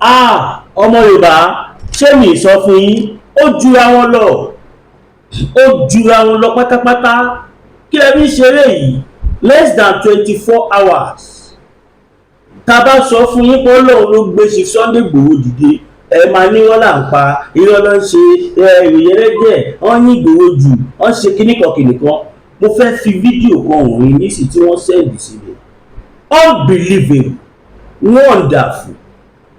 Ah, ọmọ Yorùbá, ṣé mi sọ fún yín? Ó jura wọn lọ, ó jura wọn lọ pátápátá. Kí lẹ fi ń ṣeré yìí? Less than 24 hours. Tá a bá sọ fún yín pé Ọlọ́run ló gbé ṣe Sunday Igboho dìde, ẹ máa ní wọ́n là ń pa irọ́ ló ń ṣe ìròyìn ẹlẹ́jẹ̀. Wọ́n ní Ìgbòho jù, wọ́n ṣe kíníkan kìnìkan. Mo fẹ́ fi fídíò kan wọ̀nyí nísì tí wọ́n send síbẹ̀. Unbelievable, wonderful.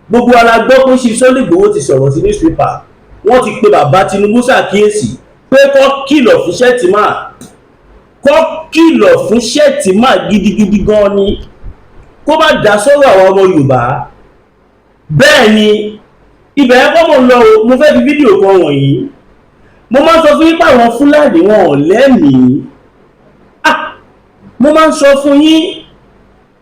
Gbogbo ara gbọ́ pé ṣe Sunday Igboho ti sọ̀rọ̀ sí newspaper. Wọ́n ti pe bàbá Tinubu ṣàkíyèsí pé kó kìlọ̀ fún Shettima, kó kìlọ̀ fún Shettima gidigidi gan ni, kó má dá sọ́rọ̀ àwọn ọmọ Yorùbá. Bẹ́ẹ̀ ni, ibẹ̀ ẹ kọ́ mọ̀ ń lọ o. Mo fẹ́ fi fídíò kan wọ̀nyí. Mo máa ń sọ fún yín pé àwọn Fúlàní, wọn ò lẹ́mìí. Ah, mo máa ń sọ fún yín,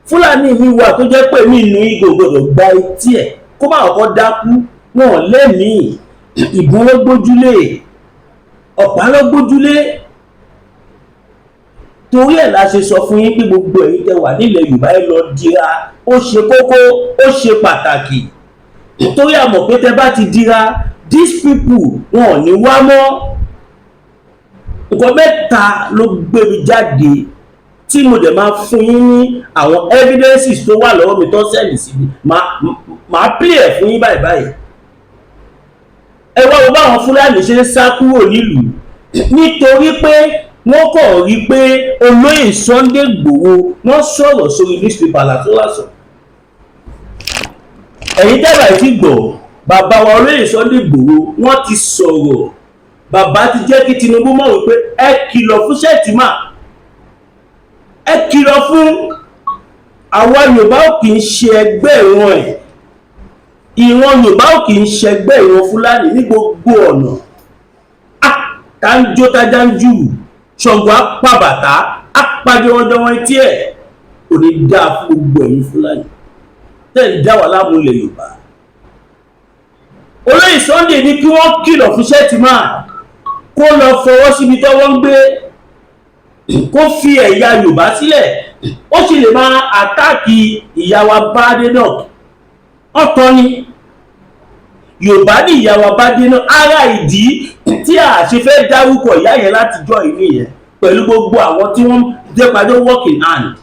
Fúlàní mi wà tó jẹ́ pé mi inú ìgò gbọdọ̀ gba etí ẹ̀ kó má kọ́kọ́ dákú. Wọn ò lẹ́mìí. Ìbọn ló gbójúlé, ọ̀pá ló gbójúlé. Torí ẹ̀ la ṣe sọ fún yín pé gbogbo ẹ̀yin tẹ́ wà nílẹ̀ Yorùbá, ẹ lọ dira. Ó ṣe kókó, ó ṣe pàtàkì, torí a mọ̀ pé tẹ́ bá ti dira, these people, wọn ò ní wá mọ́. Nǹkan mẹ́ta ló gbé mi jáde tí mo dẹ̀ máa fún yín ní àwọn evidences tó wà lọ́wọ́ mi tó send sí mi. Máa play ẹ̀ fún yín báyìí báyìí. Ẹ wá wo báwọn Fúlàní ṣe ń sá kúrò nílùú, nítorí pé wọ́n kàn rí pé olóyè Sunday Igboho, wọ́n sọ̀rọ̀ sórí newspaper lásánlásán. Ẹ̀yin tẹ́lá ti gbọ́, bàbá wa olóyè Sunday Igboho, wọ́n ti sọ̀rọ̀. Bàbá ti jẹ́ kí Tinubu mọ̀ wípé ẹ kìlọ̀ fún Shettima, ẹ kìlọ̀ fún. Àwa Yorùbá ò kì í ṣe ẹgbẹ́ ìran ẹ̀. Ìran Yorùbá ò kì í ṣẹgbẹ́ ìran Fúlàní ní gbogbo ọ̀nà. Ah, tá ń jó, tájá ń jù, Ṣàngó apá bàtà apájọwọ́jọwọ́ etí ẹ̀. Kò ní dáa fún gbogbo ẹ̀yin Fúlàní tẹ́ ń dá wà láàmú ilẹ̀ Yorùbá. Olóyè Sunday ní kí wọ́n kìlọ̀ fún Shettima kó lọ fọwọ́ síbi tọ́wọ́ ń gbé, kó fi ẹ̀yà Yorùbá sílẹ̀. Ó sì lè máa attack ìyá wa Badenoch. Ọ̀tọ̀ ni Yorùbá ní ìyá wa Badenoch. Ara ìdí tí a ṣe fẹ́ dárúkọ ìyá yẹn látijọ́ ìní yẹn pẹ̀lú gbogbo àwọn tí wọ́n jẹ́ pàdé work in hand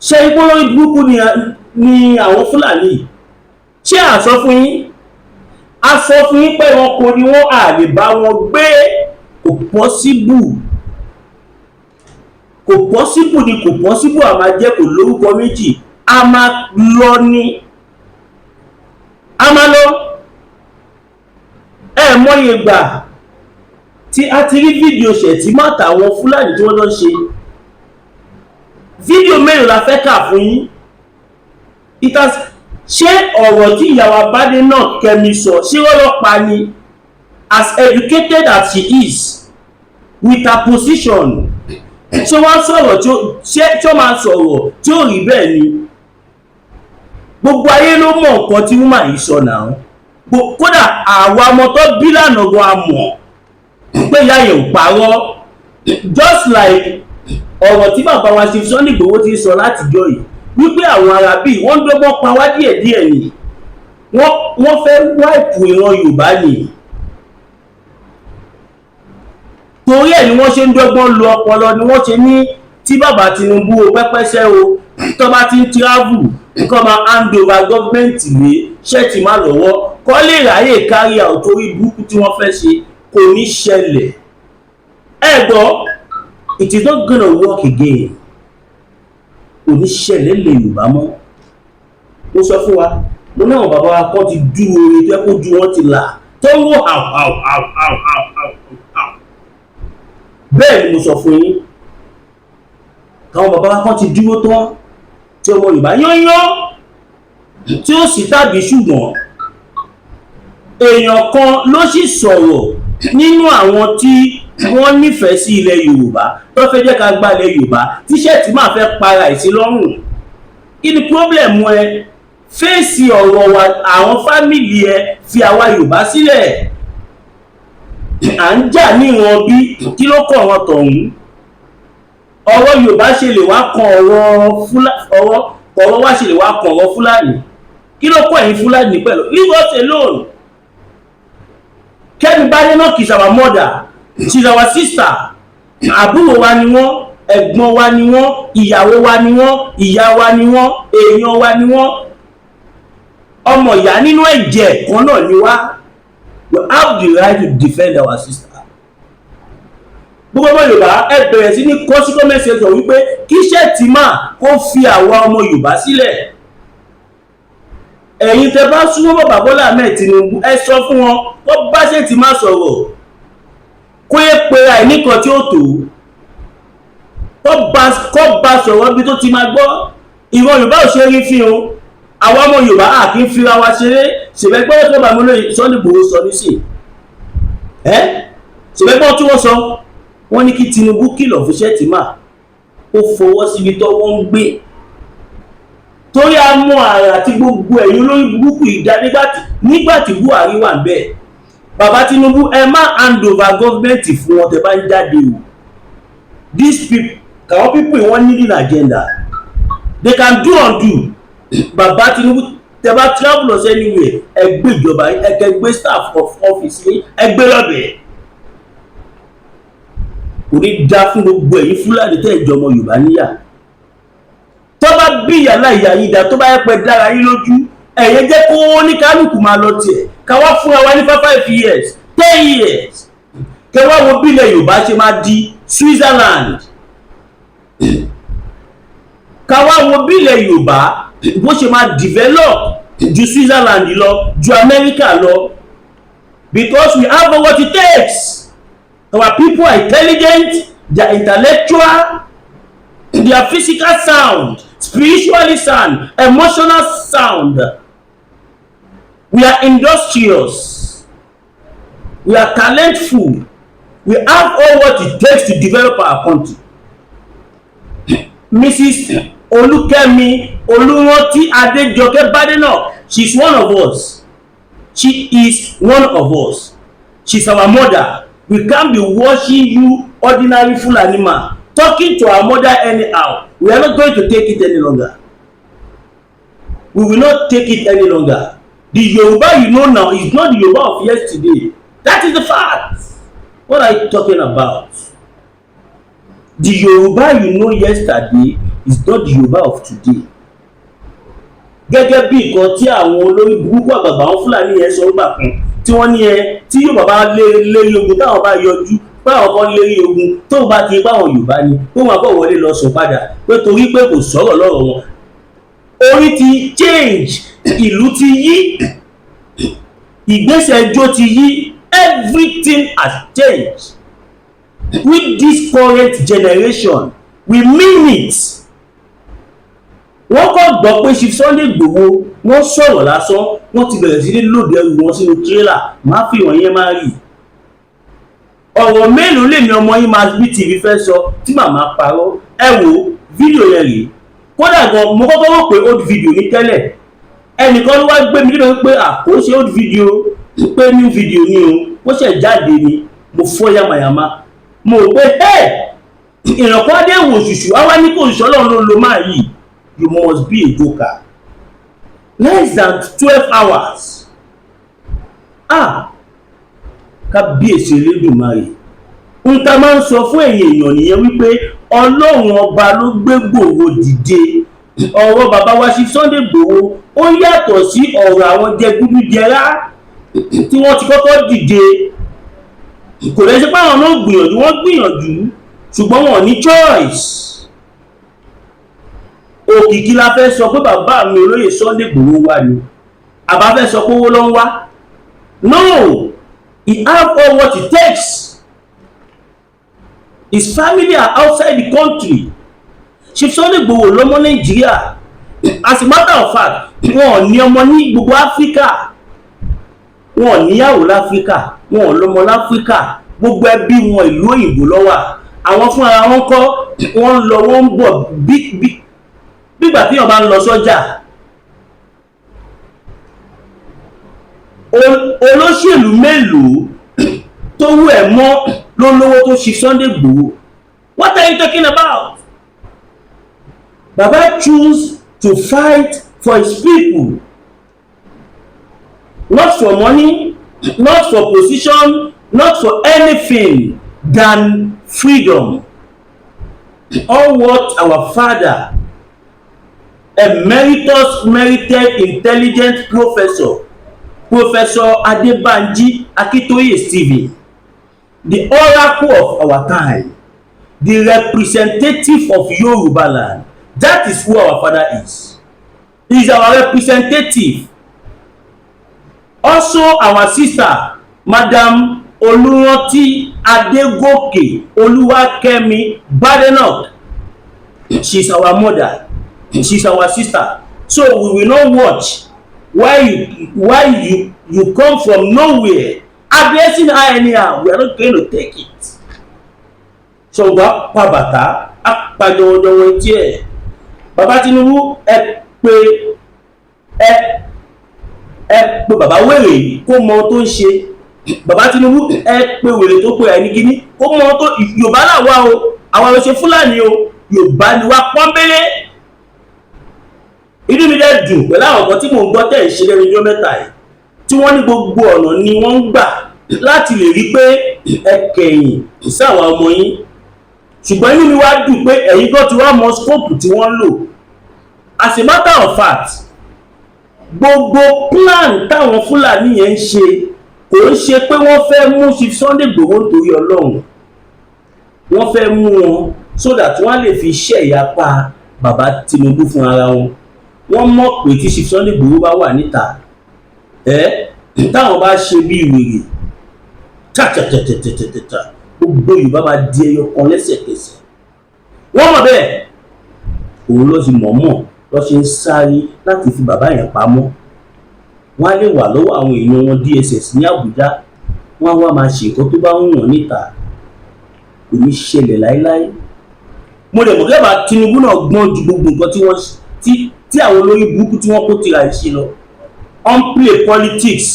ṣe ipò lórí burúkú ni àwọn Fúlàní. Ṣé a sọ fún yín? A sọ fún yín pé wọn kò ní wọn à lè bá wọn gbé. Kò possible, kò possible ni, kò possible. A máa jẹ́ kò lórúkọ méjì. A máa lọ ni, a máa lọ. Ẹ mọye gbà tí a ti rí fídíò Shettima àtàwọn Fúlàní tí wọ́n lọ ṣe fídíò. Mélòó la fẹ́ kà fún yín? It has ṣé ọ̀rọ̀ tí ìyàwó Badenoch Kẹ́mi sọ, ṣé wọ́n lọ pa ni? As educated as she is, with her position, ṣé wọ́n sọ̀rọ̀ tí ó ṣé tí ó máa sọ̀rọ̀ tí ó rí bẹ́ẹ̀ ni? Gbogbo ayé ló mọ̀ nǹkan tí woman yìí sọ náà. Kódà àwa ọmọ tó bí lànà gan, a mọ̀ pé ìyá yẹn ò parọ́. Just like ọ̀rọ̀ tí bàbá wa ṣe Sunday Igboho ti sọ látijọ́ yìí wípé àwọn arábí, wọ́n ń dọ́gbọ́n pa wá díẹ̀díẹ̀ ni. Wọ́n fẹ́ wipe ìran Yorùbá ni. Torí ẹ̀ ni wọ́n ṣe ń dọ́gbọ́n lo ọpọlọ, ni wọ́n ṣe ní tí bàbá Tinubu o pẹ́pẹ́sẹ́ o, tó bá ti ń travel, nǹkan máa hand over government lé Shettima lọ́wọ́, kọ́ lè ráyè carry out. Torí burúkú tí wọ́n fẹ́ ṣe kò ní ṣẹlẹ̀. Ẹ gbọ́, it is not gonna work again. Kò ní ṣẹlẹ̀ lè Yorùbá mọ́. Mo sọ fún wa, mo náà bàbá wa kan ti dúró orin tó yẹ kó ju wọn ti là tó ń wò hàù hàù hàù hàù hàù hàù hàù. Bẹ́ẹ̀ ni mo sọ fún yín, káwọn bàbá wa kan ti dúró tán tí ọmọ Yorùbá yányán tí ó sì tàbí. Ṣùgbọ́n èèyàn kan ló sì sọ̀rọ̀ nínú àwọn tí wọ́n nífẹ̀ẹ́ sí ilẹ̀ Yorùbá, tó fẹ́ jẹ́ ká gba ilẹ̀ Yorùbá, tí Shettima fẹ́ para ẹ̀ sí lọ́rùn. Kí ni problem ẹ? Fèsì ọ̀rọ̀ wa, àwọn family ẹ, fi àwa Yorùbá sílẹ̀. À ń jà níwọ̀n bí kí ló kọ̀ wọn tọ̀hún? Ọ̀rọ̀ Yorùbá ṣe lè wá kan ọ̀rọ̀ ọ̀rọ̀. Ọ̀rọ̀ wá ṣe lè wá kàn ọ̀rọ̀ Fúlàní. Kí ló kọ́ ẹ̀yin Fúlàní pẹ̀lú? Leave us alone. Kẹ́mi Badenoch is our mother, she is our sister. Àbúrò wa ni wọ́n, ẹ̀gbọ́n wa ni wọ́n, ìyàwó wa ni wọ́n, ìyá wa ni wọ́n, èèyàn wa ni wọ́n, ọmọ ìyá nínú ẹ̀jẹ̀ kan náà ni wá. We have the right to defend our sister. Gbogbo ọmọ Yorùbá, ẹ bẹ̀rẹ̀ sí ní kọ sí comment section wípé kí Shettima kó fi àwa ọmọ Yorùbá sílẹ̀. Ẹ̀yin tẹ́ bá súnmọ́ bàbá Bọ́lá Ahmed Tinubu, ẹ sọ fún wọn kó bá Shettima sọ̀rọ̀, kó yẹ pera ẹ̀ nìkan tí ó tó, kó bá sọ̀rọ̀ bí tó ti máa gbọ́. Ìran Yorùbá ò ṣe rí fi o. Àwọn ọmọ Yorùbá à kì í fira wa ṣeré. Ṣèbẹ́gbẹ́ tó bá mi lóye Sunday Igboho sọ nísìn ẹ́, ṣèbẹ́gbẹ́ tí wọ́n sọ, wọ́n ní kí Tinubu kìlọ̀ fún Shettima, ó fọwọ́ síbi tọ́wọ́ ń gbé, torí a mọ àrà àti gbogbo ẹ̀yin olórí burúkú ìdá nígbàtí Buhari wà ń bẹ̀. Bàbá Tinubu, ẹ má hand over government fún wọn tẹ́ bá ń jáde o. These people, àwọn people, wọ́n ní an agenda, they can do undo. Bàbá Tinubu, tẹ́ bá travel lọ sí anywhere, ẹ gbé ìjọba, ẹ kẹ́ gbé staff of office, ẹ gbé lọ́bẹ̀ẹ́. Kò ní dá fún gbogbo ẹ̀yin Fúlàní tẹ́ ìjọmọ Yorùbá níyà. Tó bá bí ìyàlá ìyá yìí dá, tó bá yẹ pé dára yín lójú, ẹ̀yẹ jẹ́ kó ní kálukú máa lọ tiẹ̀, ká wá fúnra wa ní 5 years, 10 years, kẹ wá wo bí ilẹ̀ Yorùbá ṣe máa di Switzerland. Ká wá wo bí ilẹ̀ Yorùbá bó ṣe máa develop ju Switzerland lọ, ju America lọ, because we have what it takes. Our people are intelligent, they are intellectual, they are physical sound, spiritually sound, emotional sound. We are industrious, we are talentful, we have all what it takes to develop our country. Mrs. Olúkẹ́mi Olúrántí Adéjọkẹ́ Badenoch, she is one of us, she is one of us, she's our mother. We can't be watching you, ordinary Fulani man, talking to our mother anyhow. We are not going to take it any longer. We will not take it any longer. The Yoruba you know now is not the Yoruba of yesterday. That is the fact. What are you talking about? The Yoruba you know yesterday is not the Yoruba of today. Gẹ́gẹ́ bí nǹkan tí àwọn olórí burúkú àgbààgbà àwọn Fúlàní yẹn sọ nígbà kan tí wọ́n ní ẹ tí Yorùbá bá lé lérí ogun, táwọn bá yọjú pé àwọn kan lérí ogun, tóun bá ti pa àwọn Yorùbá ni pé wọn kò wọlé lọ sùn padà, pé torí pé kò sọ̀rọ̀ lọ́rọ̀ wọn. Orí ti change, ìlú ti yí, ìgbésẹ̀ ẹjọ́ ti yí, everything has changed with this current generation. We mean it. Wọ́n kọ́ gbọ́ pé Chief Sunday Igboho wọ́n sọ̀rọ̀ lásán, wọ́n ti bẹ̀rẹ̀ sí ní load ẹrù wọn sínú tírélà. Má fi wọ̀nyẹn má rí ọ̀rọ̀ mélòó lèmi ọmọ yín máa bí TV fẹ́ sọ tí màmá parọ́. Ẹ wo fídíò yẹn rèé. Kódà gan, mo kọ́kọ́ rò pé old video ní tẹ́lẹ̀. Ẹnìkan ló wá gbé mi níbẹ̀ pé àkó ṣe old video, pé new video ni o, ó ṣẹ̀ jáde ni. Mo fọ́ yamayama, mo rò pé ẹ ìrànkọ́ adé wò ṣùṣù àwa ní kò ṣọlọ́run ló lo máa yìí. You must be a joker. Less than 12 hours. Ah, kábíyèsí Elédùmarè! N ta máa ń sọ fún ẹ̀yin èèyàn nìyẹn wípé Ọlọ́run Ọba ló gbé Ìgbòho dìde. Ọ̀rọ̀ bàbá wa sí Sunday Ìgbòho, ó yàtọ̀ sí ọ̀rọ̀ àwọn jẹgúdújẹrá tí wọ́n ti kọ́kọ́ dìde. Kò lè ṣe pé àwọn náà gbìyànjú, wọ́n gbìyànjú, ṣùgbọ́n wọn ò ní choice. Òkìkí la fẹ́ sọ pé bàbá mi olóyè Sunday Ìgbòho wà ní àbá fẹ́ sọ pé owó ló ń wá. No, he have all what it takes. His family are outside the country. Chief Sunday Igboho lọ́mọ Nàìjíríà. As a matter of fact, wọn ò ní ọmọ ní gbogbo Áfíríkà, wọn ò níyàwó láfíríkà, wọn ò lọ́mọ láfíríkà. Gbogbo ẹbí wọn, ìlú òyìnbó ló wà. Àwọn fúnra wọn kọ́, wọ́n ń lọ, wọ́n ń bọ̀, bí bí bígbà tí wọ́n bá ń lọ sọ́jà. Olóṣèlú mélòó tó wú ẹ̀ mọ́ ló lówó tó ṣe Sunday Igboho? What are you talking about? Baba choose to fight for his people, not for money, not for position, not for anything than freedom. All what our father, emeritus, merited, intelligent professor, Professor Adebanji Akintoye Stephen, the oracle of our time, the representative of Yoruba land. That is who our father is. He is our representative. Also our sister, Madam Olùrántí Adégòkè Olúwakẹ́mi Badenoch, she is our mother, she is our sister. So we will not watch why you come from nowhere addressing her anyhow. We are not going to take it. Ṣàngó pa bàtà, á pa jọwọjọwọ etí ẹ̀. Bàbá Tinubu, ẹ pé ẹ pé bàbá wèrè yìí kó mọ ohun tó ń ṣe. Bàbá Tinubu, ẹ pé wèrè tó pé àìní kíní kó mọ ohun tó. Yorùbá là wá o, àwọn ọ̀rọ̀ ṣe Fúlàní o, Yorùbá ni wá pọ́nbélé. Inú mi dẹ̀ dùn pẹ̀lú àwọn nǹkan tí mò ń gbọ́ tẹ̀ ń ṣe lẹ́nu ijọ́ mẹ́ta yìí, tí wọ́n ní gbogbo ọ̀nà ni wọ́n ń gbà láti lè rí pé ẹ kẹ̀yìn sáwọn ọmọ yín. Ṣùgbọ́n inú mi wá dùn pé ẹ̀yin kan ti wá mọ scope tí wọ́n ń lò. As a matter of fact, gbogbo plan táwọn Fúlàní yẹn ń ṣe, kò ń ṣe pé wọ́n fẹ́ mú Chief Sunday Igboho nítorí Ọlọ́run. Wọ́n fẹ́ mú wọn so that wọ́n á lè fi ṣe ìyapa bàbá Tinubu fún ara wọn. Wọ́n mọ̀ pé tí Chief Sunday Igboho bá wà níta ẹ, táwọn bá ṣe bí wèrè tàtàtàtàtàtà, gbogbo Yorùbá máa di ẹyọ kan lẹ́sẹ̀kẹsẹ̀. Wọ́n mọ̀ bẹ́ẹ̀. Òun ló ti mọ̀ọ́mọ̀ lọ́ ṣe ń sáré láti fi bàbá yẹn pamọ́. Wọ́n á lè wà lọ́wọ́ àwọn èèyàn wọn DSS ní Àbújá, wọ́n á wá máa ṣe nǹkan tó bá wù wọ́n níta. Kò ní ṣẹlẹ̀ láéláé. Mo lè mọ̀ kí bàbá Tinubu náà gbọ́n ju gbogbo nǹkan tí wọ́n tí àwọn olórí burúkú tí wọ́n kó tira ẹ̀ ṣe lọ on play politics.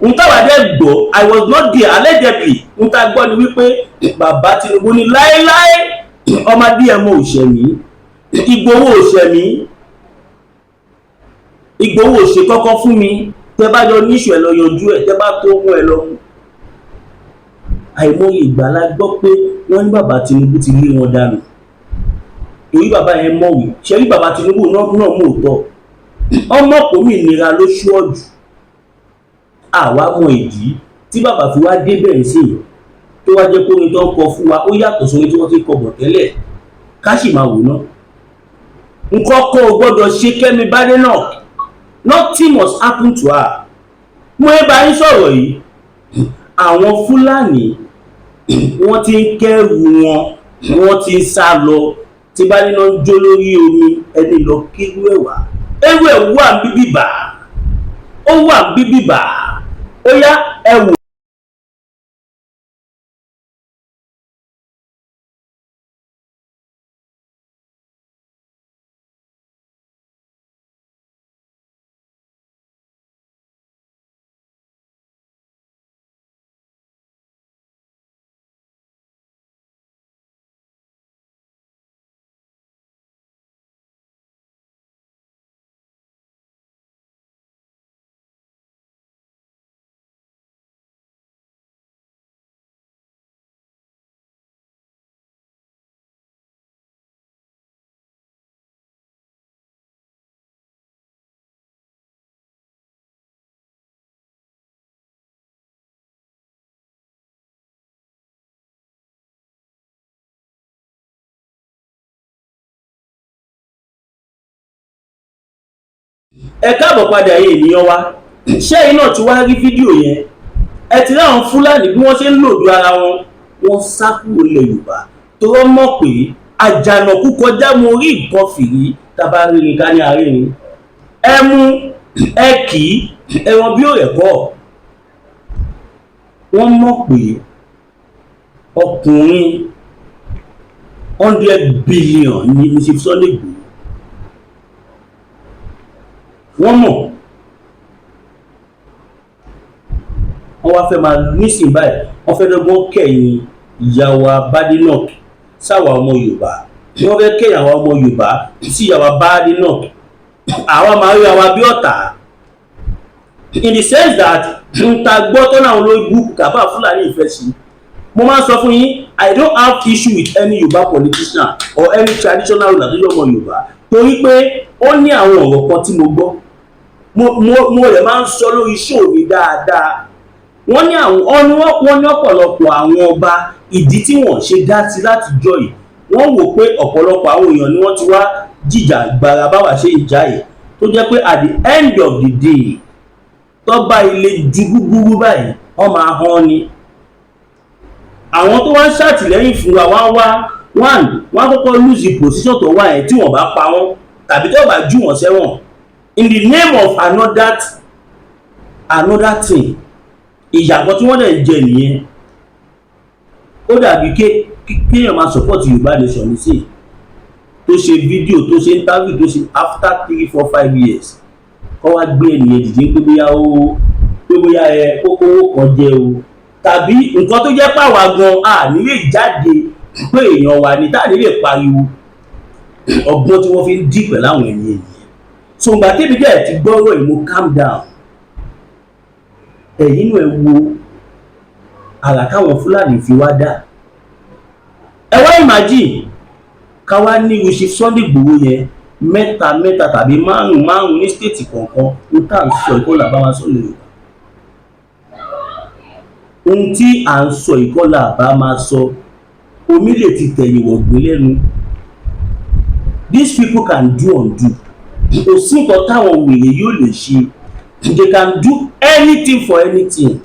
Ohun táwa dẹ̀ gbọ́, I was not there, allegedly, ohun tá a gbọ́ ni wípé bàbá Tinubu ní láéláé, ọmọ adíẹmọ òṣèmí, Ìgbòho òṣèmí, Ìgbòho òṣè kọ́kọ́ fún mi. Tẹ bá jọ níṣù, ẹ lọ yanjú ẹ. Tẹ bá tó mú ẹ lọ mú. Àìmọye ìgbà la gbọ́ pé wọ́n ní bàbá Tinubu ti lé wọn dànù, torí bàbá yẹn mọ̀wé. Ṣe rí bàbá Tinubu náà mú òótọ́ ọmọ kòmìnira ló ṣúọ̀jù. Àwa mọ ìdí tí bàbá fi wá débẹ̀ sí i, tó wá jẹ́ pé orin tó ń kọ fún wa, ó yàtọ̀ sórin tí wọ́n ti kọ bọ̀ tẹ́lẹ̀. Ká sì máa wò ná. Nǹkan kan ò gbọ́dọ̀ ṣe Kẹ́mi Badenoch. Nothing must happen to her. Mo ń bá yín sọ̀rọ̀ yìí, àwọn Fúlàní wọ́n ti ń kẹ́rù wọn, wọ́n ti ń sá lọ. Tí bá níná ń jó lórí omi, ẹni lọ kérú ẹ̀ wá. Ewu ẹ̀ wà bíbí bá, ó wà bíbí bá, ó yá, ẹ wò. Ẹ káàbọ̀ padà yìí, ènìyàn wa. Ṣé ẹ̀yin náà ti wá rí fídíò yẹn? Ẹ ti rí àwọn Fúlàní bí wọ́n ṣe ń lòdù ara wọn. Wọ́n sá kúrò ilẹ̀ Yorùbá tó wọ́n mọ̀ pé àjànàkú kọjá mo rí nǹkan fìrí. Tábà rìnrìn ká ní àárín ẹ mú ẹ kì í ẹran bí ó rẹ̀ kọ́. Wọ́n mọ̀ pé ọkùnrin 100 billion ní Chief Sunday Igboho. Wọ́n mọ̀. Wọ́n wá fẹ́ máa nísìnyí báyìí, wọ́n fẹ́ dọ́gbọ́n kẹ̀yìn ìyá wa Badenoch sáwà ọmọ Yorùbá. Wọ́n fẹ́ kẹ́yìn àwọn ọmọ Yorùbá sí ìyàwó báádé náà, àwọn máa rí àwa bí ọ̀tá, in the sense that n ta gbọ́ tó náà ló group kàbá Fúlàní ìfẹ́ sí. Mo máa ń sọ fún yín, I don't have issue with any Yorùbá politician or any traditional ruler tó jẹ́ ọmọ Yorùbá, torí pé ó ní àwọn ọ̀rọ̀ kan tí mo gbọ́, mo rẹ̀ máa ń sọ lórí show mi dáadáa. Wọ́n ní àwọn wọ́n ní ọ̀pọ̀lọpọ̀ àwọn ọba, ìdí tí wọ́n ṣe dá sí láti jọ yìí, wọ́n wò pé ọ̀pọ̀lọpọ̀ àwọn èèyàn ni wọ́n ti wá jìjà gbara báwa ṣe ń jà yìí, tó jẹ́ pé at the end of the day, tó bá ilé ju gúgúrú báyìí, wọ́n máa hán ni. Àwọn tó wá ń ṣàtìlẹ́yìn fún wa, wá wá one, wọ́n á kọ́kọ́ lose position tó wà yẹn tí wọ́n bá pa wọ́n tàbí tó bá jù wọ́n sẹ́wọ̀n in the name of another thing. Ìyàtọ̀ tí wọ́n dẹ̀ ń jẹ nìyẹn. Ó dàbí kéèyàn máa support Yorùbá nation ní sí, tó ṣe fídíò, tó ṣe interview, tó ṣe after 3, 4, 5 years, kọ́ wá gbé ènìyàn dìde pé bóyá ó pé bóyá ẹ kókówó kan jẹ o, tàbí nǹkan tó jẹ́ pàwá gan a ní lè jáde pé èèyàn wà ní tá à ní lè pariwo. Ọgbọ́n tí wọ́n fi ń dì pẹ̀lú àwọn ènìyàn nìyẹn. So ìgbà tẹ́bi dẹ̀ ti gbọ́rọ̀ yìí, mo calm down. Ẹ̀yin náà, ẹ wo àrà táwọn Fúlàní fi wá dá. Ẹ wá imagine ká wá ní irú Sunday Igboho yẹn mẹ́ta mẹ́ta tàbí márùn márùn ní state kọ̀ọ̀kan. Ó tà ń sọ ìkọlà bá wa sọ lè Yorùbá, ohun tí à ń sọ ìkọlà bá máa sọ, omi lè ti tẹ̀yìn wọ̀gbìn lẹ́nu. These people can do undo. Kò sí nǹkan táwọn wèrè yóò lè ṣe. They can do anything for anything.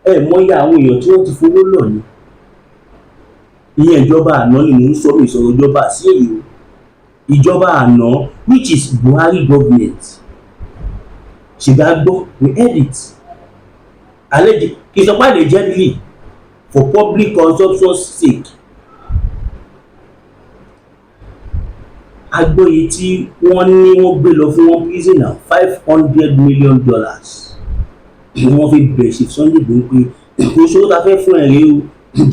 Ẹ mọyì àwọn èèyàn tí wọ́n ti fowó lọ̀ ni. Ìyẹn ìjọba àná ni mò ń sọ, mi sọ̀rọ̀ ìjọba sí èyí o. Ìjọba àná, which is Buhari government, ṣègbà gbọ́, we heard it alleged, kì í sọ pé allegedly, for public consumption sake. Agbóye tí wọ́n ní wọ́n gbé lọ fún wọn prisoner, $500 million ni wọ́n fi bẹ̀rẹ̀ sí Sunday Igboho pé kò sówó ta fẹ́ fún ẹ rèé o,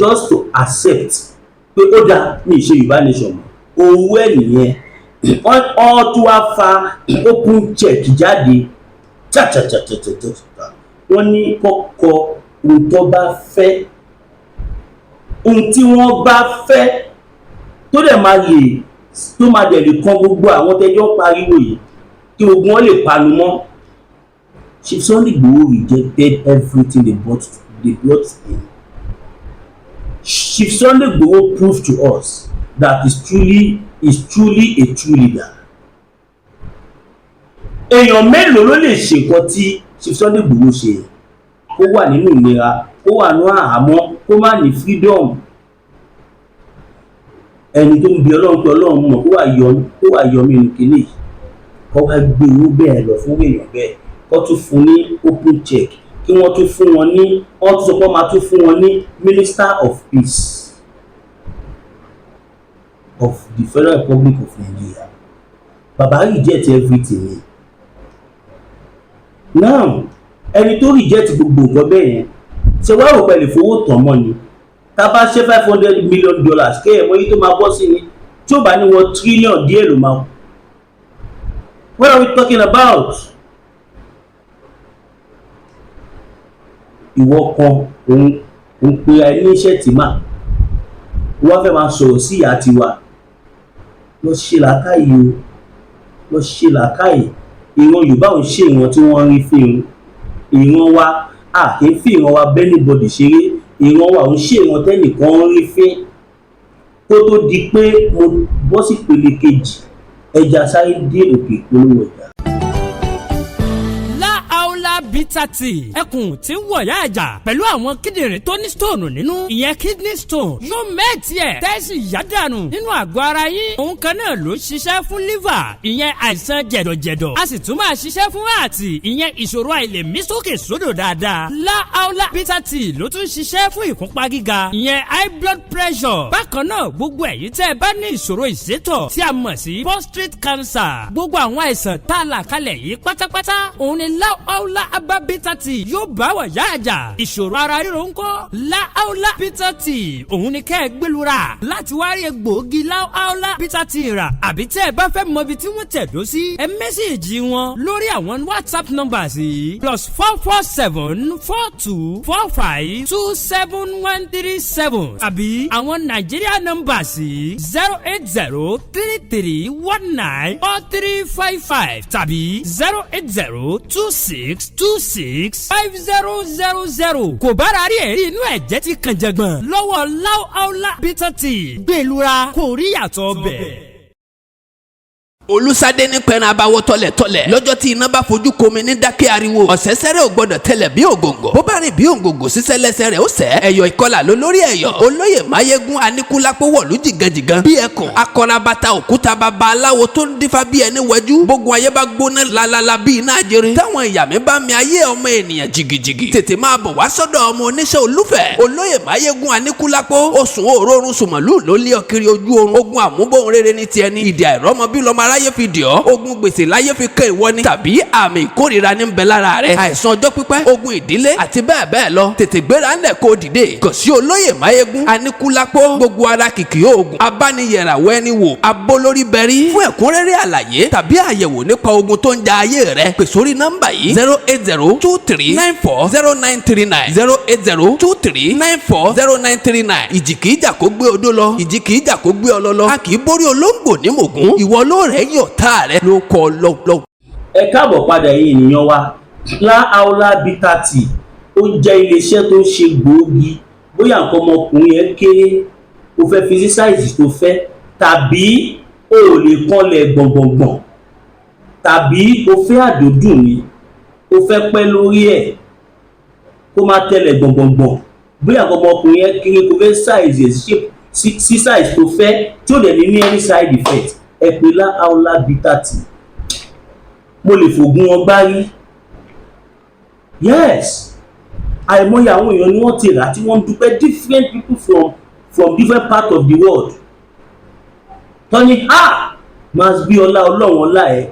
just to accept pé ó dáa ní ìṣe Yorùbá nation mọ́. Owó ẹ̀ nìyẹn. Wọ́n tún wá fa open check jáde chachachachachacha. Wọ́n ní kọ́kọ́ ohun tó bá fẹ́, ohun tí wọ́n bá fẹ́, tó dẹ̀ máa lè tó máa dẹ̀ lè kan gbogbo àwọn tẹ́jọ́ pariwo yìí, kí gbogbo wọn lè panu mọ́. Chief Sunday Igboho rejected everything they brought in. Chief Sunday Igboho proved to us that he's truly a true leader. Èèyàn mélòó ló lè ṣe nǹkan tí Chief Sunday Igboho ṣe? Kó wà nínú ìnira, kó wà ní àhámọ́, kó má ní freedom, ẹni tó ń bi Ọlọ́run pé Ọlọ́run mọ̀ kó wà yọ mí nínú kínní yìí, kó wá gbé owó bẹ́ẹ̀ lọ fún èèyàn bẹ́ẹ̀, kó tún fún ní open check, kí wọ́n tún fún wọn ní, wọ́n tún sọ pé wọ́n máa tún fún wọn ní Minister of Peace of the Federal Republic of Nigeria. Bàbá reject everything ni. Now, ẹni tó reject gbogbo nǹkan bẹ́ẹ̀ yẹn, ṣe wá rò pẹ̀lú fowó tàn mọ́ ni? Tá a bá ṣe $500 million, kéèyàn mọ iye tó máa bọ́ sí ni. Tí ó bá ní wọ trillion díẹ̀ ló máa. What are we talking about? Ìwọ kan òun òun pe ẹ ní iṣẹ́ tí mà wọ́n fẹ́ máa sọ̀rọ̀ sí ìyá tiwa. Lọ ṣe làákàyè o, lọ ṣe làákàyè. Ìran Yorùbá ò ń ṣe ìran tí wọ́n ń rí fín ìran wa. A kì í fi ìran wa bẹ́ anybody ṣeré. Ìran wa ò ń ṣe ìran tẹ́nìkan ń rí fín. Kó tó di pé mo bọ́ sí ìpele kejì, ẹja sáré dé òkè ìpolówó ọjà. Láàólà Bitter Tea, ẹkùn tí ń wọ̀yá àjà pẹ̀lú àwọn kíndìnrín tó ní stone nínú, ìyẹn kidney stone, yóò mẹ́ẹ̀tì ẹ̀ tẹ́sí yádànù nínú àgọ́ ara yín. Òun kan náà ló ṣiṣẹ́ fún liver, ìyẹn àìsàn jẹ̀dọ̀jẹ̀dọ̀. A sì tún máa ṣiṣẹ́ fún heart, ìyẹn ìṣòro àìlèmí sókè sódò dáadáa. Láàólà Bitter Tea ló tún ṣiṣẹ́ fún ìfúnpá gíga, ìyẹn high blood pressure. Bákan náà, gbogbo ẹ̀yin tẹ́ ẹ bá ní ìṣòro ìsétọ̀ tí a mọ̀ sí prostate cancer, gbogbo àwọn àìsàn tá a là kalẹ̀ yìí pátápátá, òun ni Láàólà Herbal. Bitter Tea yóò bá wà yá àjà. Ìṣòro ara ríro ńkọ́? Láàólà Bitter Tea, òun ni kẹ́ ẹ gbẹlura láti wá rí egbòogi Láàólà Bitter Tea rà. Àbí tẹ́ ẹ bá fẹ́ mọ ibi tí wọ́n tẹ̀dó sí, ẹ message wọn lórí àwọn WhatsApp numbers yìí: +447424527137, àbí àwọn Nàìjíríà numbers yìí: 08033194355 tàbí 08026265000. Kò bára rí ẹ̀rí inú ẹ̀jẹ̀ ti kàn jẹ̀gbọ̀n lọ́wọ́ Láwọ́lá Bitter Tea, gbẹ̀lura kò rí yàtọ̀ bẹ̀. Olùsádé ní pẹ̀rẹ̀ abawọ́ tọ́lẹ̀tọ́lẹ̀ lọ́jọ́ tí iná bá fojú komi ní dákẹ́ ariwo. Ọ̀sẹ̀sẹ̀rẹ̀ ò gbọ́dọ̀ tẹlẹ̀ bí ògòǹgò, bó bá rìn bí ògòǹgò sísẹ́ lẹ́sẹ̀ rẹ̀ ó sẹ́. Ẹ̀yọ̀ ìkọlà ló lórí ẹ̀yọ̀. Olóyè Máyégún Aníkúlápó wọ̀lú jìgànjìgàn bí ẹkùn akọrabata òkúta, bàbá aláwo tó ń dífá bí ẹni wẹjú. Bógun ayé bá gbóná lalala bí iná ajere, táwọn ìyá mi bá mi ayé ọmọ ènìyàn jìgìjìgì, tètè máa bọ̀ wá sọ́dọ̀ ọmọ oníṣẹ́ olúfẹ̀, olóyè Máyégún Aníkúlápó. Oṣù òórùn sùmọ̀lú ló lé ọ kiri ojú oorun. Ogun àmúbọ̀hún rere ní tiẹ̀ ní ìdí àìrọ́mọ bí lọ́mọ aráyé fi dì ọ́. Ogun gbèsè láyé fi kẹ́ ìwọ ni, tàbí àmì ìkórìíra ní ń bẹ lára rẹ, àìsàn ọjọ́ pípẹ́, ogun ìdílé àti bẹ́ẹ̀ bẹ́ẹ̀ lọ. Tètè gbéra ńlẹ̀ kó dìde kàn sí olóyè Máyégún Aníkúlápó, gbogbo ara kìkì oògùn abániyẹ̀ràwọ̀ ẹni wò abólórí bẹ̀rí. Fún ẹ̀kúnrẹ́rẹ́ àlàyé tàbí àyẹ̀wò nípa ogun tó ń ja ayé rẹ, pè sórí nọ́mbà yìí: 08023940939, 08023940939. Ìjì kìí jà kó gbé odó lọ, ìjì kìí jà kó gbé ọlọ lọ. A kì í borí olóńgbò ní mògún. Ìwọ ló rẹ̀ yọ̀ tá rẹ ló kọ́ lọ́lọ́. Ẹ káàbọ̀ padà yìí, ènìyàn wa. Láàólà Bitter Tea, ó jẹ́ iléeṣẹ́ tó ń ṣe gbòógì. Bóyá nǹkan ọmọkùnrin ẹ kéré, o fẹ́ fi sí size tó fẹ́, tàbí o ò lè kanlẹ̀ gbọ̀ngbọ̀ngbọ̀n, tàbí o fẹ́ àdódùn ni, o fẹ́ pẹ́ lórí ẹ̀ kó má tẹ̀lẹ̀ gbọ̀ngbọ̀ngbọ̀n. Bóyá nǹkan ọmọkùnrin ẹ kéré, kó fẹ́ size ẹ̀ sí size tó fẹ́ tí ò dẹ̀ ní ní any side effect, ẹ pè Láàólà Bitter Tea. Mo lè fògùn wọn gbárí. Yes, àìmọye àwọn èèyàn ni wọ́n ti rà tí wọ́n ń dúpẹ́, different people from different parts of the world. Tọ́ni ha must be ọlá ọlọ́run ọlá ẹ̀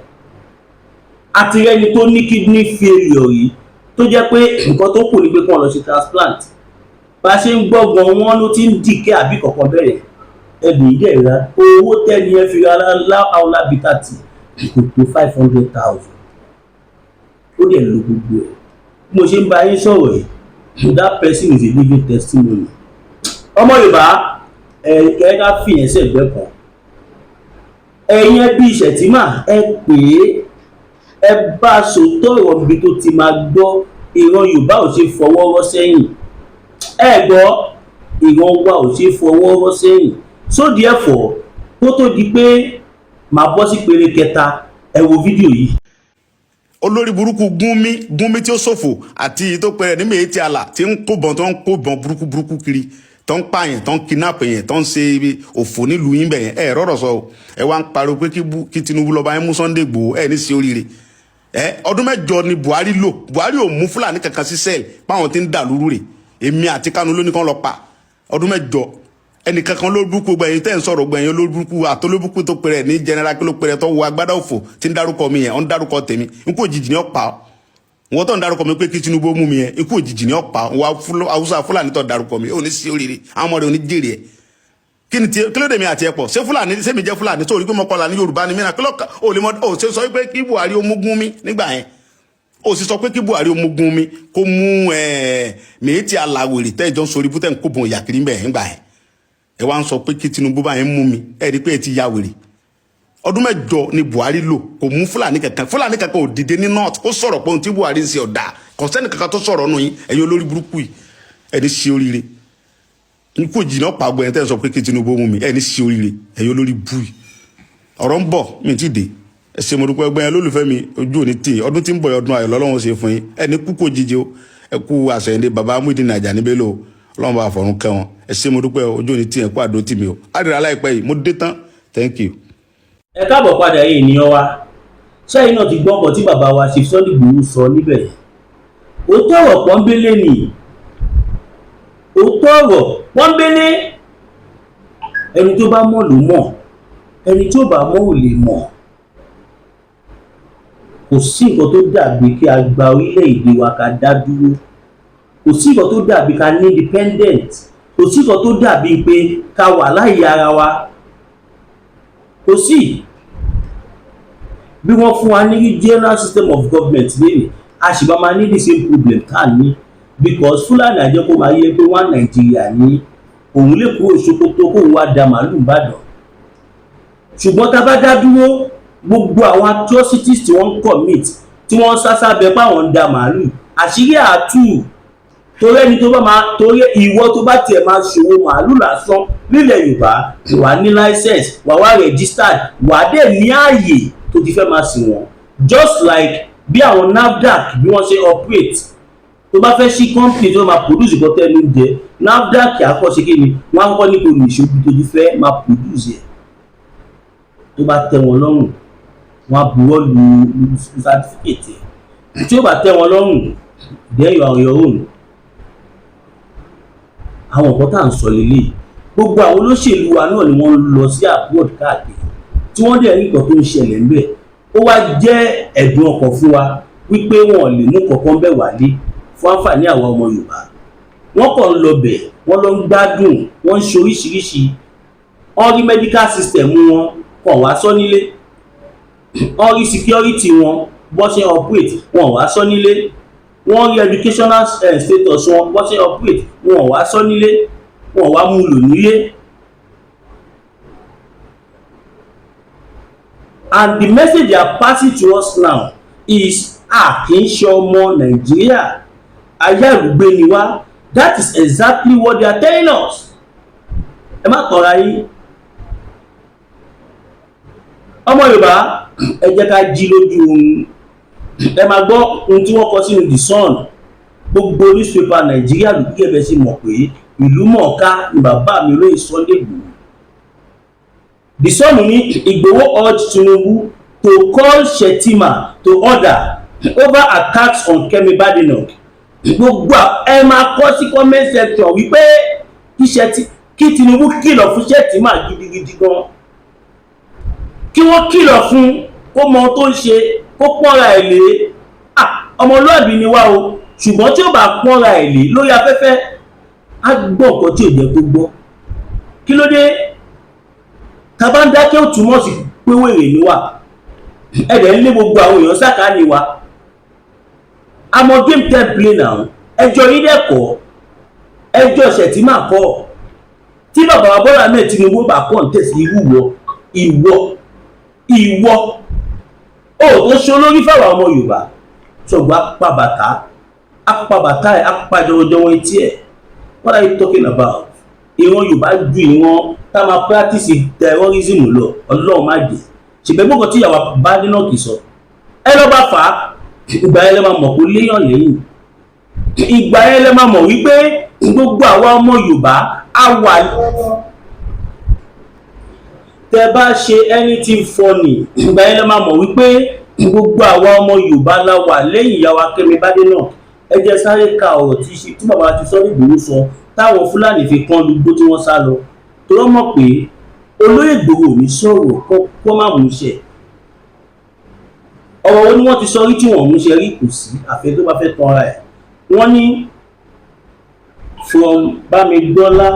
àti rẹni tó ní kidney failure yìí, tó jẹ́ pé nǹkan tó kù ni pé kí wọ́n lọ ṣe transplant. Bá a ṣe ń gbọ́ gan, wọn ló ti ń dìkẹ́ àbí kọ̀ọ̀kan bẹ̀rẹ̀ ẹbí dẹ̀ ra owó tẹ́ni ẹ fi ra Láàólà Bitter Tea kò tó 500,000. Ó dẹ̀ lo gbogbo ẹ̀. Bí mo ṣe ń bá yín sọ̀rọ̀ yìí, that person is a living testimony. Ọmọ Yorùbá, ẹ kẹ́ ká fìyẹn sẹ́gbẹ́ kan. Ẹ̀yin ẹbí Shettima, ẹ pè é, ẹ bá a sòótọ́ ọ̀rọ̀ níbi tó ti máa gbọ́. Ìran Yorùbá ò ṣe fọwọ́ rọ́ sẹ́yìn. Ẹ gbọ́, ìran wa ò ṣe fọwọ́ rọ́ sẹ́yìn. So therefore, kó tó di pé màá bọ́ sí pele kẹta, ẹ wo fídíò yìí. Olórí burúkú Gúnmi, Gúnmi tí ó ṣòfò àti tó pẹrẹ ní Miyetti Allah tí ń kó bọn, tó ń kó bọn burúkú burúkú kiri, tó ń pààyàn, tó ń kidnap yẹn, tó ń ṣe òfò nílùú yín bẹ̀yẹn. Ẹ rọ̀rọ̀ sọ o. Ẹ wá ń pariwo pé kí Tinubu lọ́ba ẹ mú Sunday Igboho. Ẹ ní sí oríire. Ẹ ọdún 8 ni Buhari lò. Buhari ò mú Fúlàní kankan sí cell báwọn ti ń dà lúrú rè. Èmi àti Kanu ló ní kán lọ pa ọdún 8 ẹnìkankan. Lórí burúkú gbẹ̀yìn tẹ́ ń sọ̀rọ̀ gbẹ̀yìn, olórí burúkú àtolóburúkú tó pèrè ní general, kí ló pèrè tó wọ agbádá òfò tí ń dárúkọ mi yẹn? Ó ń dárúkọ tèmi. Ikú òjijì ni ó pa ọ́. Wọ́n tó ń dárúkọ mi pé kí Tinubu mú mi yẹn, ikú òjijì ni ó pa ọ́. Wọ́n Haúsá Fúlàní tó dárúkọ mi, ó ní sí oríire. Àwọn ọmọ rẹ̀ ò ní jèrè ẹ̀. Kí ni kí ló dé mi àti ẹ pọ̀? Ṣé Fúlàní ṣé mi jẹ́ Fúlàní tó rí pé mo kọlà ní Yorùbá ni mí náà? Kí ló ò lè mọ? Ò ṣe sọ pé kí Buhari ó mú Gúnmi nígbà yẹn? Ó sì sọ pé kí Buhari ó mú Gúnmi, kó mú Miyetti Allah wèrè tẹ́ ìjọ ń sori bútẹ́ ń kó bon ìyàkiri bẹ́ẹ̀ nígbà yẹn. Ẹ wá ń sọ pé kí Tinubu bá yẹn mú mi. Ẹ rí i pé ẹ ti ya wèrè. Ọdún 8 ni Buhari lò, kò mú Fúlàní kankan. Fúlàní kankan ò dìde ní north kó sọ̀rọ̀ pé ohun tí Buhari ń ṣe ọ̀dà. Kò sẹ́ni kankan tó sọ̀rọ̀ nù yín. Ẹ̀yin olórí burúkú yìí, ẹni ṣe oríire. Ikú òjì náà pàgbọ́ ẹ̀ tẹ́ ẹ sọ pé kí Tinubu mú mi. Ẹni ṣe oríire, ẹ̀yin olórí bú yìí. Ọ̀rọ̀ ń bọ̀, mi ti dé. Ẹ ṣé, mo dúpẹ́. Ẹgbẹ́ yẹn lólùfẹ́ mi, ojú òní tì. Ọdún tí ń bọ̀, ọdún ayọ̀ lọ́lọ́run ṣe fún yín. Ẹni kú kò jíjẹ o. Ẹ kú àṣẹyìndé bàbá Muyideen Ajani Bello, Ọlọ́run bá fọ̀run kẹ́ wọn. Ẹ ṣé, mo dúpẹ́. Ojú òní tì. Ẹ kú àdó tì mí o. Àdìrà láìpẹ́ yìí, mo dé tán. Thank you. Ẹ káàbọ̀ padà yìí, ènìyàn wa. Ṣẹ́yìn náà ti gbọ́ nǹkan tí bàbá wa Chief Sunday Igboho sọ níbẹ̀. Òótọ́ ọ̀rọ̀ pọ́nbélé ni, òótọ́ ọ̀rọ̀ pọ́nbélé. Ẹni tó bá mọ̀ ló mọ̀, ẹni tó bá mọ̀ ò lè mọ̀. Kò sí nǹkan tó dàbí kí a gba orílẹ̀-èdè wa, ká dá dúró. Kò sí nǹkan tó dàbí ká ní independent. Kò sí nǹkan tó dàbí pé ká wà láyé ara wa. Kò sí. Bí wọ́n fún wa ní regional system of government lẹ́yìn, a sì máa ní the same problem tá a ní, because Fúlàní àjẹ́ kó máa yẹ pé wọ́n Nàìjíríà ní òun lè kúrò Sókótó kóun wá da màálù Ìbàdàn. Ṣùgbọ́n tá a bá dá dúró, gbogbo àwọn atrocities tí wọ́n ń commit, tí wọ́n ń sásá bẹ páwọn ń da màálù, àṣírí àtú. Torí ẹni tó bá máa, torí ìwọ tó bá tiẹ̀ máa ṣòwò màálù lásán nílẹ̀ Yorùbá, wà ní license, wà wá registered, wà dẹ̀ ní ààyè tó ti fẹ́ máa sìn wọ́n, just like bí àwọn NAFDAC bí wọ́n ṣe operate. Tó bá fẹ́ ṣí company tó máa produce nǹkan tẹ́nu jẹ, NAFDAC àkọ́ṣe kí ni wọ́n á kọ́kọ́ ní kò ní ìṣojú tó ti fẹ́ máa produce ẹ̀. Tó bá tẹ́ wọn lọ́rùn, wọ́n á buwọ́ lu certificate ẹ̀. Tí ó bá tẹ́ wọn lọ́rùn, then you are on your own. Àwọn nǹkan tá à ń sọ lélẹ̀, gbogbo àwọn olóṣèlú wa náà ni wọ́n ń lọ sí abroad káàkiri, tí wọ́n dẹ̀ rí nǹkan tó ń ṣẹlẹ̀ ńbẹ̀. Ó wá jẹ́ ẹ̀dùn ọkàn fún wa wípé wọn ò lè mú kankan bẹ̀ wálé fún àǹfààní àwa ọmọ Yorùbá. Wọ́n kàn ń lọ bẹ̀, wọ́n lọ ń gbádùn, wọ́n ń ṣe oríṣiríṣi, wọ́n rí medical system wọn kàn wá sọ nílé, wọ́n rí security wọn bó ṣe operate, wọn wá sọ nílé, wọ́n rí educational status wọn bó ṣe operate, wọn wá sọ nílé, wọn wá mú lò nílé. And the message they are passing to us now is, a kì í ṣe ọmọ Nàìjíríà, ayálùgbé ni wá. That is exactly what they are telling us. Ẹ má tọ́ra yín, ọmọ Yorùbá, ẹ jẹ́ ká jí lójú oorun. Ẹ máa gbọ́ ohun tí wọ́n kọ sínú The Sun. Gbogbo newspaper Nàìjíríà ló kí ẹ bẹ sí mọ̀ pé ìlú mọ̀ọ́ká ni bàbá mi olóyè Sunday Igboho. The Sun ní Igboho urge Tinubu to call Shettima to order over attacks on Kemi Badenoch. Gbogbo ẹ máa kọ sí comment section wípé kí Tinubu kìlọ̀ fún Shettima gidigidi gan, kí wọ́n kìlọ̀ fún kó mọ ohun tó ń ṣe, kó pọ́nra ẹ̀ lé. Ọmọlúàbí ni wá o, ṣùgbọ́n tí ó bá pọ́nra ẹ̀ lé lórí afẹ́fẹ́, á gbọ́ nǹkan tí ò jẹ́ kó gbọ́. Kí ló dé tá bá ń dákẹ́? Ó túmọ̀ sí pé wèrè ni wá. Ẹ̀dẹ̀ ń lé gbogbo àwọn èèyàn sákàání wa. Àmọ́ game ten play now. Ẹjọ́ yín dẹ́kọ̀, ẹjọ́ Shettima kọ́. Tí bàbá wa Bọ́lá Ahmed Tinubu bá contest, irú wọ ìwọ ìwọ ó tó ṣe olórí fáwọn ọmọ Yorùbá, ṣùgbọ́n apá bàtà, apá bàtà ẹ̀, apá jọwọ́jọwọ́ etí ẹ̀. What are you talking about? Ìran Yorùbá ju ìran tá a máa practice terrorism lọ. Ọlọ́run má jẹ́. Ṣùgbọ́n gbọ́dọ̀ tí ìyàwó Badenoch sọ, ẹ lọ́ bá fà á. Ìgbà yẹn lẹ́ máa mọ̀ pé léèyàn lẹ́yìn. Ìgbà yẹn lẹ́ máa mọ̀ wípé gbogbo àwa ọmọ Yorùbá á wà. Tẹ bá ṣe anything funny, ìgbà yẹn lẹ́ máa mọ̀ wípé gbogbo àwa ọmọ Yorùbá la wà lẹ́yìn ìyàwó Kẹ́mi Badenoch. Ẹ jẹ́ sáré ka ọ̀rọ̀ tí bàbá ti sọ ní Ìgbòho sọ, táwọn Fúlàní fi kán lùgbó tí wọ́n sá lọ, tó wọ́n mọ̀ pé olóyè Ìgbòho ò ní sọ̀rọ̀ kó má mú ṣẹ. Ọ̀rọ̀ wo ni wọ́n ti sọ rí tí wọ́n mú ṣe rí? Kò sí, àfẹ́ tó bá fẹ́ tan ara ẹ̀. Wọ́n ní from Bámigbọ́lá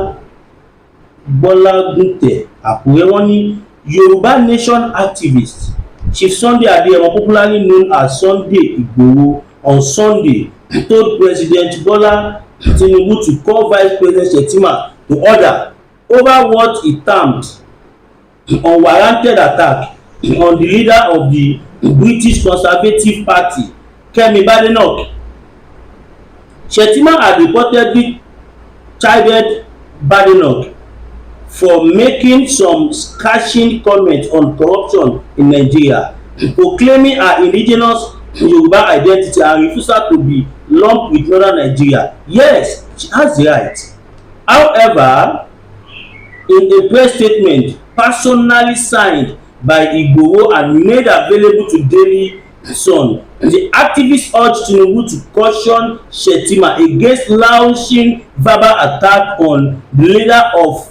Gbọ́lágùntẹ̀, Àkúrẹ́, wọ́n ní Yorùbá Nation activist Chief Sunday Adeyemo, popularly known as Sunday Igboho, on Sunday told President Bola Tinubu to call Vice President Shettima to order over what he termed unwarranted attack on the leader of the British Conservative Party, Kemi Badenoch. Shettima had reportedly chided Badenoch for making some scathing comments on corruption in Nigeria, proclaiming her indigenous Yoruba identity and refusal to be lumped with northern Nigeria. Yes, she has the right. However, in a press statement personally signed by Igboho and made available to Daily Sun, the activist urged Tinubu to caution Shettima against launching verbal attack on the leader of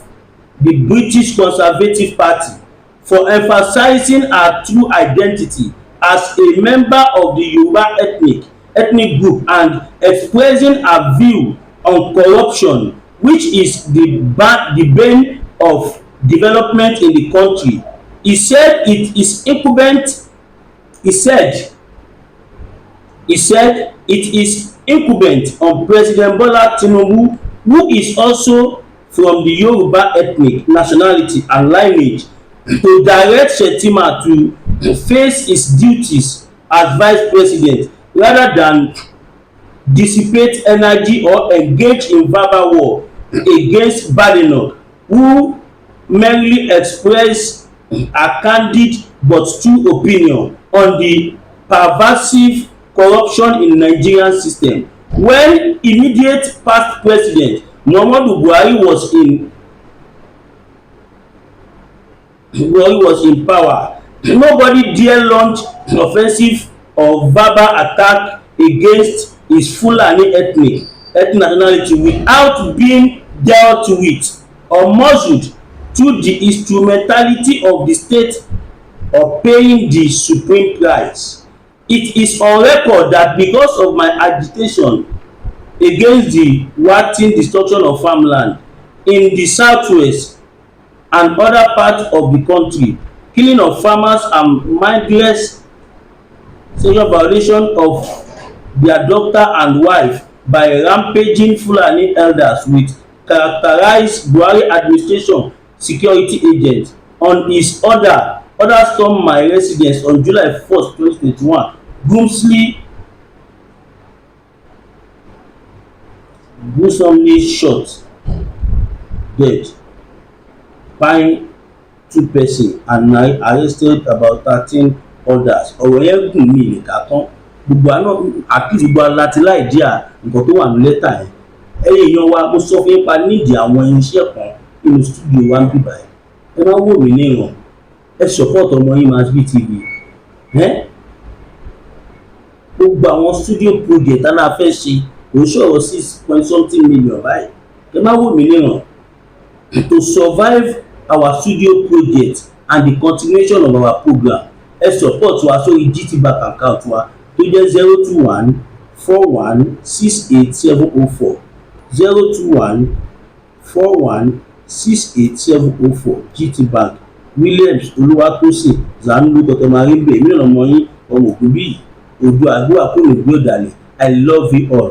the British Conservative Party for emphasising her true identity As a member of the Yoruba ethnic group and expressing her view on corruption, which is the bane of development in the country. He said it is incumbent He said it is incumbent on President Bola Tinubu, who is also from the Yoruba ethnic nationality and lineage, to direct Shettima to face his duties as vice president rather than dissipate energy or engage in verbal war against Badenoch, who merely express her candid but true opinion on the pervasive corruption in Nigerian system. When immediate past president Muhammadu Buhari was in power, nobody dare launch offensive or verbal attack against his Fulani ethnic nationality without being dealt with or muzzled through the instrumentality of the state or paying the supreme price. It is on record that because of my agitation against the wanton destruction of farmland in the southwest and other parts of the country, killing of farmers and mindless sexual violation of their daughter and wife by rampaging Fulani herders with characterized Buhari administration security agents on his order storm my residence on July 1st, 2021, gruesomely shot dead, kpain two person and arrested about 13 others. Ọ̀rọ̀ yẹn gùn, mí lè kà tán. Gbogbo àná àti gbogbo aláti láì díà nǹkan tó wà ní lẹ́tà yẹn. Ẹ̀yin èèyàn wa, mo sọ fún yín pa nídìí àwọn irinṣẹ́ kan nínú studio wa ń bìbà ẹ̀. Ẹ má wò mí níran, ẹ support ọmọ yín, Masbi TV. Ẹ gbogbo àwọn studio project tá a fẹ́ ṣe, kò ń ṣọ̀rọ̀ six point something million báyìí. Ẹ má wò mí níran. To survive our studio project and the continuation of our program, ẹ support wa sórí GT Bank account wa tó jẹ́ 0214168704, 0214168704, GT Bank, Williams Olúwatósìn Zanu lórúkọ tẹ máa rí bẹ́ẹ̀. Mí ọ̀nà ọmọ yín, ọmọ ògùn bíyì odò àdúrà kò ní gbé ọ̀dàlẹ̀. I love you all.